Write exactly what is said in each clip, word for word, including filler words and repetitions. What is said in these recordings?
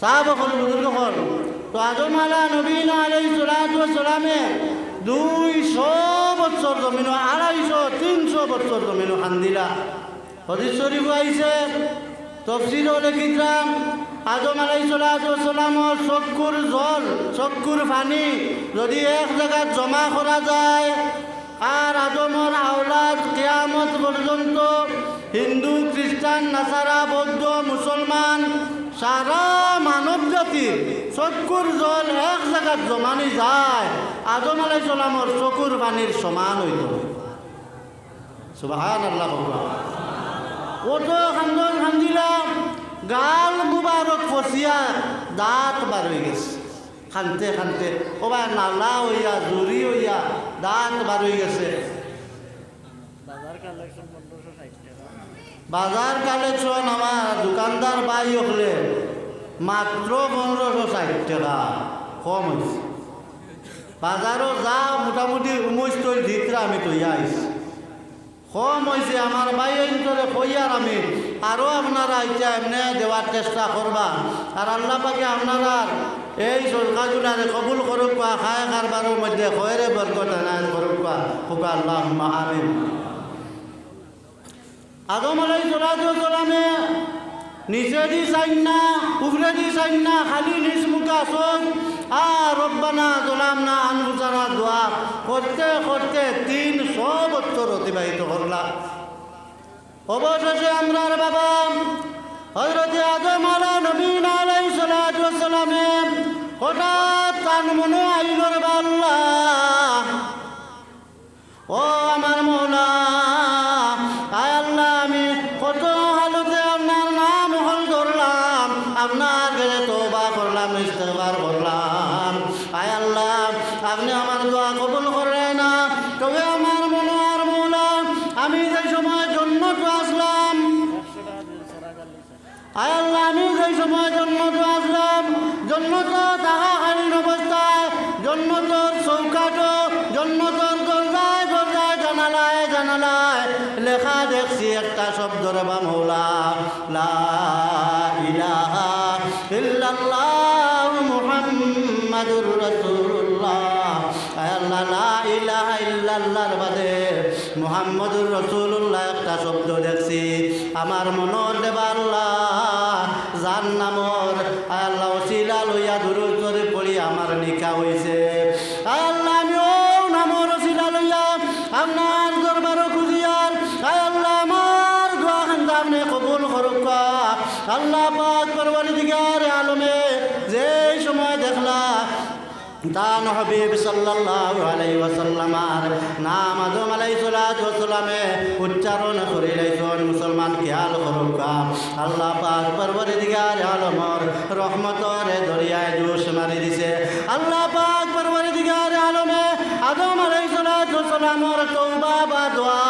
সাহাবা অকল, বুজুর্গ অকল, তো আদম আলা নবীনা আলাইহিস সালাতু ওয়াস সালামে দুইশো বছর জমিনো, আড়াইশো, তিনশো বছর জমিনো কান্দিলা। হাদিস শরীফো আইছে, তফসিরো লেখিতরা, আদম আলাইহিস সালাতু ওয়াস সালামর চক্ষুর জল, চক্ষুর পানি যদি এক জাগাত জমা করা যায়, আর আদমর আওলাদ কিয়ামত পর্যন্ত হিন্দু, খ্রিস্টান, নাসারা, বৌদ্ধ, মুসলমান, সারা মানব জাতির চক্ষুর জল এক জাগাত জমানি যায়, আদম আলাইহিস সালামর চকুর পানির সমান অইতো। সুবহানাল্লাহ। অত কান্দন কান্দিলা, গাল মুবারক ফসিয়া দাঁত বার অই গেছে। কানতে কানতে, ও ভাই, নালা অইয়া, জুড়ি অইয়া দাঁত বার অই গেছে। বাজার কালেকশন পনেরোশো ষাইট টেকা। বাজার কালেকশন আমার দোকানদার ভাই অকলে মাত্র পনেরোশো ষাইট টেকা, কম অইছে। বাজারো যা মোটামুটি উমৈশ তৈল ভিতরে আমি তৈয়া আইছি। কম অইছে, আমার ভাইয়াইন্তরে কইয়ার আমি, আরো আপনারা ইটা এমনে দেওয়ার চেষ্টা করবা। আর আল্লাহ পাকে আপনারার এই সদকাগুলারে কবুল করউক্কা, খায় কারবারর মধ্যে খয়রে বরকত এনায়েত করউক্কা। কউক্কা আল্লাহুম্মা আমিন। আদম আলাইহিস সালাতু ওয়াস সালামে নিচেদি চাইন না, উপরেদি চাইন না, খালি নিচ মুখা চউখ আর রব্বানা যালামনা আনফুসানা দোয়া করতে করতে তিনশো বছর অতিবাহিত করলা। অবশেষে আমরার বাবা হযরতে আদম আলা নবীনা আলাইহিস সালাতু ওয়াস সালামে হঠাৎ তান মনো আইলো রে বা আল্লাহ, ও আমার মওলা, আয় আল্লাহ, আমি কত হালতে আপনার নাম অকল ধরলাম, আপনার গেছে তওবা করলাম, ইস্তেগফার করলাম। আয় আল্লাহ, আপনে আমার দোয়া কবুল কররা না। তবে আমার মনো আর মওলা, আমি যে সময় জন্নতো আছলাম, আয় আল্লাহ, আমি যেই সময় জন্নতো আছলাম, জন্নতো থাকাকালীন অবস্থায় জন্নতর চৌকাঠো, জন্নতর দরজায় দরজায়, জানালায় জানালায় লেখা দেখছি একটা শব্দ রে বা মওলা, লা ইলাহা ইল্লাল্লাহু মুহাম্মাদুর রাসূলুল্লাহ। আয় আল্লাহ, লা ইলাহা ইল্লাল্লাহর বাদে মুহাম্মাদুর রাসূলুল্লাহ একটা শব্দ দেখছি। আমার মনো রে বা আল্লাহ, যার নামর, আয় আল্লাহ, ওসিলা লইয়া দুরূদ শরীফ পড়ি আমার নিকাহ অইছে। আয় আল্লাহ, আমি অউ নামর ওসিলা লইয়া আপনার দরবারো খুজিয়ার, আয় আল্লাহ, আমার দোয়া খান্তা আপনে কবুল করউক্কা। আল্লাহ পাক পরওয়ারদিগারে আলমে যেই সময় দেখলা, তান হাবিব সাল্লাল্লাহু আলাইহি ওয়াসাল্লামর নাম আদম আলাইহিস সালাতু ওয়াস সালামে উচ্চারণ করিলাইছইন। মুসলমান, খেয়াল করউক্কা, আল্লাহ পাক পরওয়ারদিগারে আলমর রহমতর দরিয়ায় জোশ মারি দিছে। আল্লাহ পাক পরওয়ারদিগারে আলমে আদম আলাইহিস সালাতু ওয়াস সালামর তওবা বা দোয়া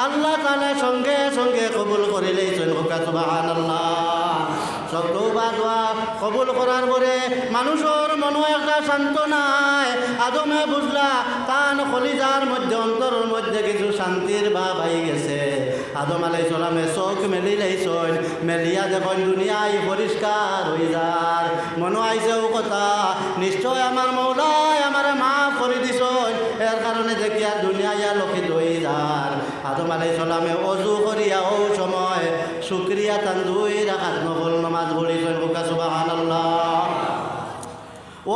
আল্লাহ তাআলা সঙ্গে সঙ্গে কবুল করিলাইছইন। কউক্কা সুবহানাল্লাহ। সব তওবা দোয়া কবুল করার পরে মানুষর মনো একটা সান্ত্বনা আয়। আদমে বুঝলা, তান কলিজার মধ্যে, অন্তরর মধ্যে কিছু শান্তির ভাব আই গেছে। আদম আলাইহিস সালামে চউখ মেলিলাইছইন, মেলিয়া দেখইন দুনিয়াই পরিষ্কার অইযার। মনো আইছে অউ কথা, নিশ্চয় আমার মওলায় আমারে মাফ করি দিছইন, এর কারণে দেখিয়া দুনিয়াই আলোকিত অইযার। আদম আলাইহিস সালামে অজু করিয়া অউ সময় শুকরিয়া তান দুই রাকাত নফল নমাজ পড়িছইন। কউক্কা সুবহানাল্লাহ।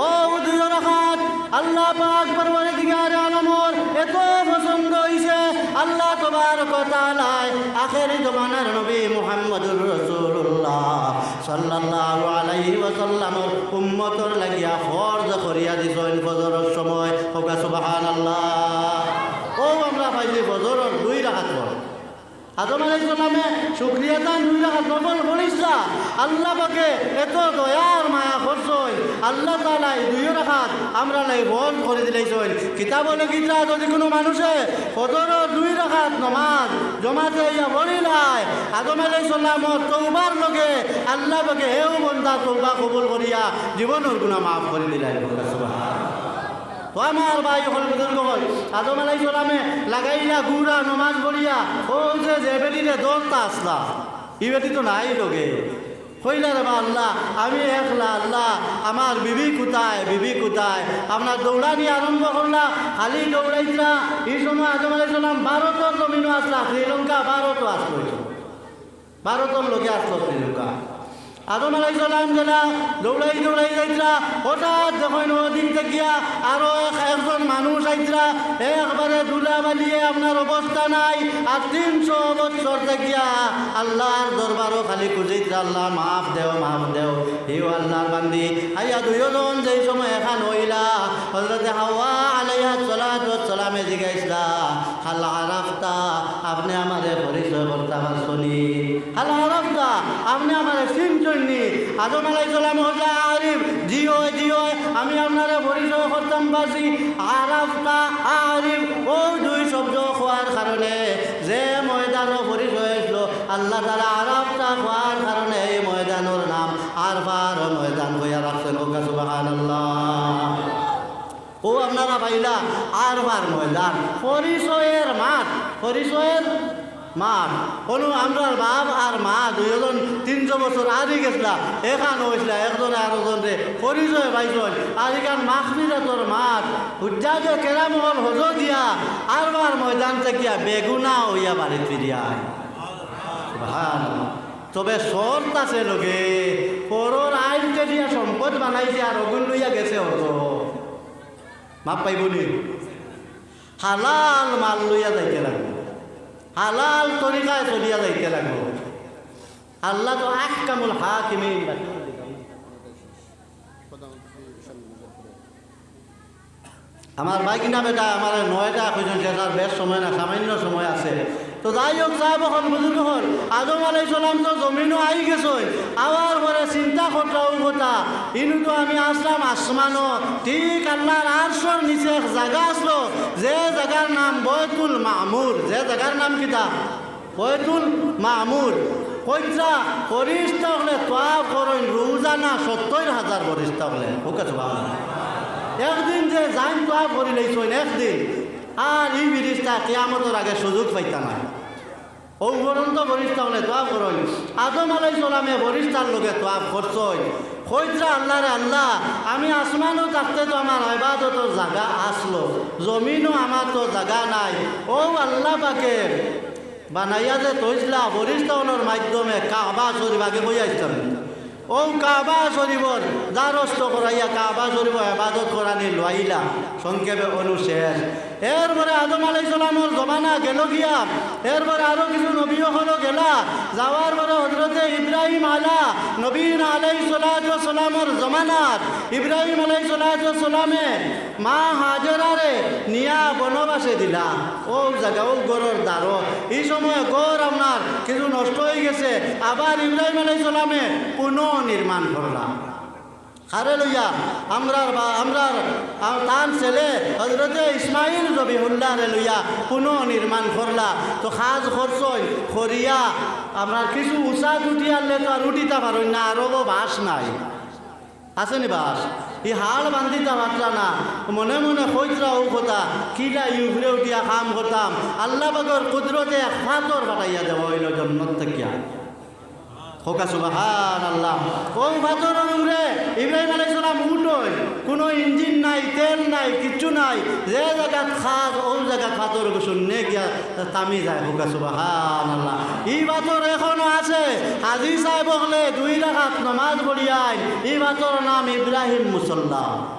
অউ দুই রাকাত আল্লাহ পাক পরওয়ারদিগারে আলমর এত পছন্দ অইছে, আল্লাহ তাবারক ওয়া তাআলায় আখেরি জমানার নবী মুহাম্মদুর রাসূলুল্লাহ সাল্লাল্লাহু আলাইহি ওয়াসাল্লামর উম্মতর লাগিয়া ফরজ করিয়া দিছইন ফজরর সময়। কউক্কা সুবহানাল্লাহ। অউ আমরা পাইছি ফজরর দুই রাকাত ফরজ। আদম আলাইহিস সালামে শুকরিয়া তান দুই রাকাত নফল পড়িছলা। আল্লাহ পাকে এত দয়া আর মায়া করছইন, আল্লাহ তাআলায় দুই রাকাত আমরার লাগি ফরজ করি দিলাইছইন। কিতাবো লেখিতরা, যদি কুনু মানুষে ফজরর দুই রাকাত নমাজ জমাতে আইয়া পড়িলায়, আদম আলাইহিস সালামর তওবার লগে আল্লাহ পাকে হেউ বন্দার তওবা কবুল করিয়া জীবনর গুনা মাফ করি দিলাইন। সুবহানাল্লাহ। তো আমার ভাই অকল, বুজুর্গ অকল, আদম আলাইহিস সালামে লাগাইলা গুরা নমাজ পড়িয়া, অউ যে, যে বেটিরে ধরতা আছলা, ই বেটি তো নাই লগে। কইলা, "রে বা আল্লাহ, আমি একলা আল্লাহ, আমার বিবি কোথায়, বিবি কোথায়?" আপনার দৌড়ানি আরম্ভ করলা, খালি দৌড়াইতরা। ই সময় আদম আলাইহিস সালাম ভারতর জমিনো আসলা, শ্রীলঙ্কা, ভারতও আসলো, ভারতর লগে আসলো শ্রীলঙ্কা। আদম আলাইহিস সালাম যেলা দৌড়াই দৌড়াই যাইতরা, হঠাৎ দেখইন ওদিক থাকিয়া আরো এক, একজন মানুষ আইতরা, একবারে ধুলাবালিয়ে আপনার অবস্থা নাই। আর তিনশো বছর থাকিয়া আল্লাহর দরবারো খালি খুঁজিতরা, "আল্লাহ, মাফ দেও, মাফ দেও।" হিও আল্লাহর বান্দি, আইয়া দুইজন যেই সময় একখান অইলা, হযরতে হাওয়া আলাইহাস সালাতু ওয়াস সালামে জিগাইছলা, "হাল আরাফতা, আপনে আমারে পরিচয় করতা পারছনি? হাল আরাফতা, আপনে আমারে চিনছইননি?" আদম আলাইহিস সালাম কইলা, "আরিফ, জি অয়, জি অয়, আমি আপনারে পরিচয় করতাম পারছি।" আরাফতা, আরিফ, অউ দুই শব্দ কওয়ার কারণে যে ময়দানো পরিচয় অইছিল, আল্লাহ তাআলা আরাফতা কওয়ার কারণে এই ময়দানর নাম আরফার ময়দান কইয়া রাখছইন। কউক্কা সুবহানাল্লাহ। অউ আপনারা পাইলা আরফার ময়দান, পরিচয়ের মাঠ, পরিচয়ের মাঠ। অনো আমরার বাপ আর মা দুইজন তিনশো বছর আরি গেছলা, একখান অইছলা, একজনে আরোজনরে পরিচয় পাইছইন, আর ইখান মাগফিরাতর মাঠ। হুজ্জাজে কেরাম অকল হজ দিয়া আরফার ময়দান থাকিয়া বেগুনা অইয়া বাড়িত ফিরিয়া আয়। সুবহানাল্লাহ। তবে শর্ত আছে লগে, পরর আইল দিয়া সম্পদ বানাইছে আর অগুন লইয়া গেছে হজ। মাফ পাইবনি? হালাল মাল লইয়া যাইতে লাগবো, হালাল তরিকায় চলিয়া যাইতে লাগবো। আল্লাহ তো আহকামুল হাকিমিন। আমার ভাগিনা বেটা আমারে নয়টা কইছইন, যে তার বেশ সময় না, সামান্য সময় আছে। তো যাই হোক, সাহেব অকল, বুজুর্গ অকল, আদম আলাইহিস সালাম তো জমিনো আই গেছইন, আওয়ার পরে চিন্তা করতা অউ কথা, ইনু তো আমি আসলাম আসমানো, ঠিক আল্লাহর আরশর নিচে এক জাগা আছলো, যে জাগার নাম বয়তুল মামুর, যে জাগার নাম কিতা? বয়তুল মামুর। কইতরা ফিরিস্তা অকলে তওয়াফ করইন রোজানা সত্তইর হাজার ফিরিস্তা অকলে। কউক্কা সুবহানাল্লাহ। একদিন যে যাইন তওয়াফ করিলাইছইন একদিন, আর ই ফিরিস্তা কিয়ামতর আগে সুযোগ পাইতা নায়। অউ পর্যন্ত ফিরিস্তা অকলে তওয়াফ করইন। আদম আলাইহিস সালামে ফিরিস্তার লগে তওয়াফ করছইন। কইতরা, "আল্লাহ রে আল্লাহ, আমি আসমানো থাকতে তো আমার ইবাদতর জাগা আছলো, জমিনো আমার তো জাগা নাই।" অউ আল্লাহ পাকে বানাইয়া যে থইছলা ফিরিস্তা অকলর মাধ্যমে কাবা শরীফ, আগে কইয়া আইতাম, অউ কাবা শরীফর দ্বারস্থ করাইয়া কাবা শরীফো ইবাদত করানি লইলা। সংক্ষেপে অনো শেষ। এরপরে আদম আলাইহিস সালামর জমানা গেল গিয়া, এরপরে আরো কিছু নবী অকলও গেলা, যাওয়ার পরে হযরতে ইব্রাহিম আলা নবীনা আলাইহিস সালাতু ওয়াস সালামর জমানাত ইব্রাহিম আলাইহিস সালাতু ওয়াস সালামে মা হাজেরারে নিয়া বনবাসে দিলা। অউ জাগা, অউ ঘরর দ্বারো। ই সময় ঘর আপনার কিছু নষ্ট অই গেছে, আবার ইব্রাহিম আলাইহিস সালামে পুনঃনির্মাণ করলা। কারে লইয়া? আমরার বা-, আমরার, আ, তান ছেলে হযরতে ইসমাইল জবিহুল্লাহরে লইয়া পুনঃনির্মাণ করলা। তো কাজ করছইন, করিয়া আপনার কিছু উচা উঠি আনলে তো আর উঠিতা পারইন না, আরো বাঁশ নাই। আছে নি বাঁশ? ই হাড় বান্ধিতা পারতা না। মনে মনে কইতরা অউ কথা, কিলা ই উপরে উঠিয়া কাম করতাম। আল্লাহ পাকর কুদরতে এক পাথর পাঠাইয়া দেওয়া অইলো জন্নত থাকিয়া। কউক্কা সুবহানাল্লাহ। অউ পাথরর উপরে ইব্রাহিম আলাইহিস সালাম উঠইন, কুনু ইঞ্জিন নাই, তেল নাই, কিচ্ছু নাই। যে জাগাত কাজ, অউ জাগাত পাথর শূন্যে গিয়া থামি যায়। কউক্কা সুবহানাল্লাহ। ই পাথর এখনো আছে। হাজী সাহেব অকলে দুই রাকাত নমাজ পড়িয়াইন। ই পাথরর নাম ইব্রাহিম মুসল্লা।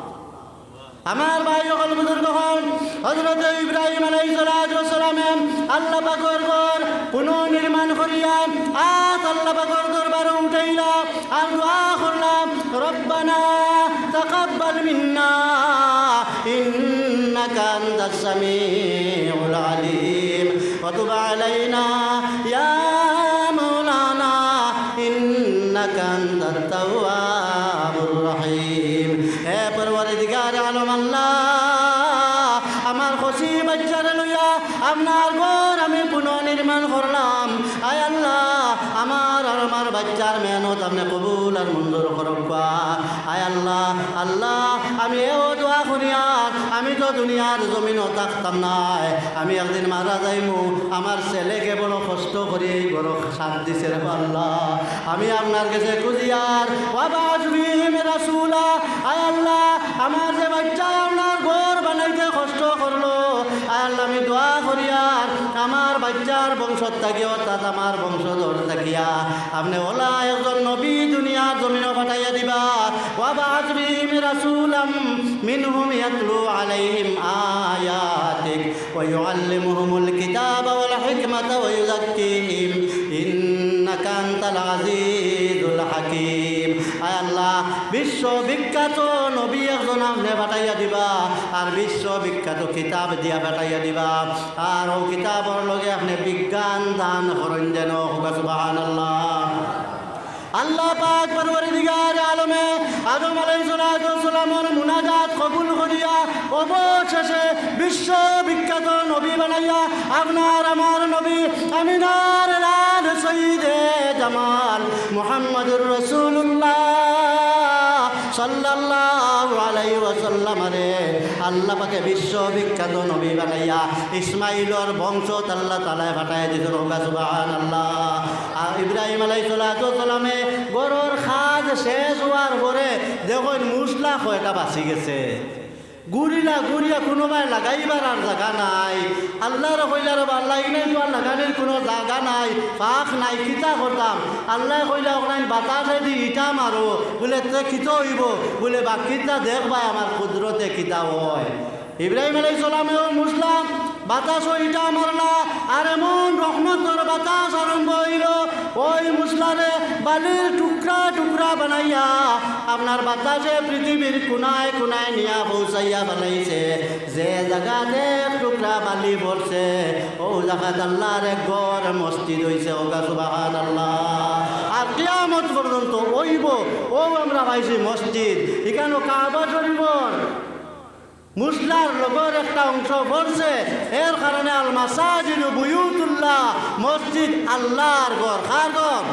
আমার ভাই অকল, বুজুর্গ অকল, হযরতে ইব্রাহিম আলাইহিস সালাতু ওয়াস সালামে আল্লাহ পাকর ঘর পুনঃনির্মাণ করিয়া আত আল্লাহ পাকর দরবারো উঠাইলা আর দোয়া করলা, "রব্বানা তাকাব্বাল মিন্না ইন্নাকা আনতাস সামিউল আলিম ওয়া তুব আলাইনা ইয়া মাওলানা ইন্নাকা আনতাত তাওয়াবুর রহিম।" হে পরওয়ারদিগারে আলম আল্লাহ, আমার কচি বাইচ্চারে লইয়া আপনার ঘর আমি পুনঃনির্মাণ করলাম। আয় আল্লাহ, আমার আর আমার বাইচ্চার মেহনত আপনে কবুল আর মঞ্জুর করউক্কা। আয় আল্লাহ, আল্লাহ, আমি এও দোয়া করিয়ার আমি তো দুনিয়ার জমিনো থাকতাম নায়, আমি একদিন মারা যাইমু। আমার ছেলেকে বড় কষ্ট করি এই ঘরো সাথ দিছে রে আল্লাহ। আমি আপনার গেছে খুঁজিয়ার, ওয়াবআস ফীহিম রাসূলা, আয় আল্লাহ, আমার যে বাচ্চায় আপনার ঘর বানাইতে কষ্ট করলো, আয় আল্লাহ, আমি দোয়া করিয়ার আমার বাচ্চার বংশ থাকিয়া, অর্থাৎ আমার বংশধর থাকিয়া আপনে অলা একজন নবী দুনিয়ার জমিনো পাঠাইয়া দিবা। ওয়াবআস ফীহিম রাসূলাম মিনহুম ইয়াতলু আলাইহিম আয়াতিক ওয়া ইউআল্লিমুহুমুল কিতাবা ওয়াল হিকমাতা ওয়া ইউযাক্কিহিম ইন্নাকা আনতাল আজিজুল হাকীম। আয় আল্লাহ, বিশ্ববিখ্যাত নবী একজন আপনে পাঠাইয়া দিবা, আর বিশ্ববিখ্যাত কিতাব দিয়া পাঠাইয়া দিবা, আর অউ কিতাবর লগে আপনে বিজ্ঞান দান করইন যেন। কউক্কা সুবহানাল্লাহ। আল্লাহ পাক পরওয়ারদিগারে আলমে আদম আলাইহিস সালাতু ওয়াস সালামর মুনাজাত কবুল করিয়া অবশেষে বিশ্ববিখ্যাত নবী বানাইয়া আপনার আমার নবী আমিনার লাল সৈয়দে জামাল মুহাম্মাদুর রাসূলুল্লাহ সাল্লাল্লাহু আলাইহি ওয়াসাল্লামরে আল্লাহ পাকে বিশ্ববিখ্যাত নবী বানাইয়া ইসমাইলর বংশত আল্লাহ তাআলায় পাঠাইয়া দিছইন। কউক্কা সুবহানাল্লাহ। আর ইব্রাহিম আলাইহিস সালাতু ওয়াস সালামে ঘরর কাজ শেষ অওয়ার পরে দেখইন মুসলা কয়টা বাচি গেছে। ঘুরিলা ঘুরিয়া কুনুবায় লাগাইবার আর জাগা নাই। আল্লাহরে কইলা, "রে বা আল্লাহ, ইনাইন তো আর লাগানির কুনু জাগা নাই, ফাঁক নাই, কিতা করতাম?" আল্লায় কইলা, "অখান বাতাসেদি ইটা মারো।" বুলে, "তে কিতা অইবো?" বুলে, "বাকিটা দেখবায় আমার কুদরতে কিতা অয়।" ইব্রাহিম আলাইহিস সালামেও মুসলা, বাতাসও ইটা মারলা, আর এমন রহমতর বাতাস আরম্ভ অইলো, ওই মুসলারে বালির টুকরা টুকরা বানাইয়া আপনার বাতাসে পৃথিবীর কুনায় কুনায় নিয়া পৌঁছাইয়া ফালাইছে। যে জাগাত এক টুকরা বালি পড়ছে, অউ জাগাত আল্লাহর এক ঘর মসজিদ অইছে। কউক্কা সুবহানাল্লাহ। আর কিয়ামত পর্যন্ত অইবো, অউ আমরা পাইছি মসজিদ। ইখানো কাবা শরীফর মুসলার লগর একটা অংশ পড়ছে, এর কারণে আল মাসাজিদু বুয়ুতুল্লাহ, মসজিদ আল্লাহর ঘর। কার ঘর?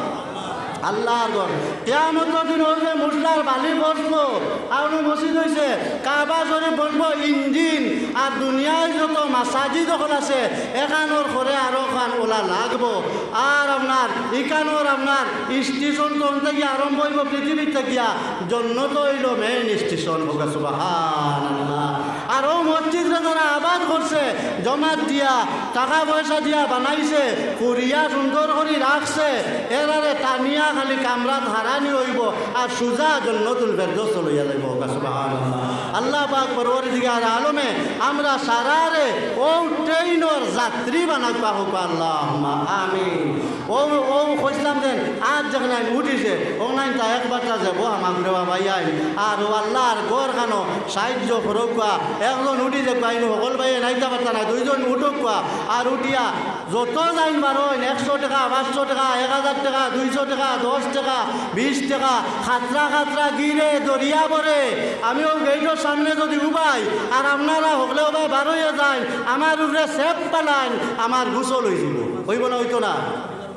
আল্লাহর ঘর। কিয়ামতর দিন অউ যে মুসলার বালি পড়বো, আর অউ মসজিদ অইছে, কাবা শরীফ বনবো ইঞ্জিন, আর দুনিয়ার যত মাসাজিদ অকল আছে, এখানোর ঘরে আরো খান অলা লাগবো। আর আপনার ইখানোর আপনার স্টেশন তো অন থাকি আরম্ভ অইবো পৃথিবীর থাকিয়া, জন্নত অইলো মেইন স্টেশন। কউক্কা সুবহানাল্লাহ। আর অউ মসজিদরে যারা আবাদ করছে, জমাত দিয়া, টাকা পয়সা দিয়া বানাইছে, করিয়া সুন্দর করি রাখছে, এরারে টানিয়া খালি কামরাত হারানি অইবো, আর সুজা জন্নতুল ফেরদৌসো লইয়া যাইবো। কউক্কা সুবহানাল্লাহ। আল্লাহ পাক পরওয়ারদিগারে আলমে আমরা সারারে অউ ট্রেইনর যাত্রী বানাউক্কা। কউক্কা আল্লাহুম্মা আমিন। অউ, অউ কইছলাম যেন, আজ যেখান উঠিছে, অখান তা একবার তা যাইবো আমার রে বা ভাইয়াইন। আর অউ আল্লাহর ঘরখানো সাহায্য করউক্কা। একজন উঠি যাউক্কা, ইনো হকল ভাইয়াইন আইতা পারতা না, দুইজন উঠউক্কা। আর উঠিয়া যত যাইন বারইন, একশো টেকা, পাঁচশো টেকা, এক হাজার টেকা, দুইশো টেকা, দশ টেকা, বিশ টেকা, খাতরা খাতরা গিরে দরিয়া ভরে। আমি অউ গেইটর সামনে যুদি উবাই, আর আপনারা হকলে উবাই বারইয়া যাইন, আমার উপরে ছেপ ফালাইন, আমার গোসল অইযিবো। অইবো না, অইতো না?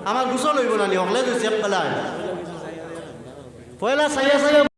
আমার গোসল অইবো না নি, হকলে যুদি ছেপ ফালাইন? পয়লা চাইয়া চাইয়া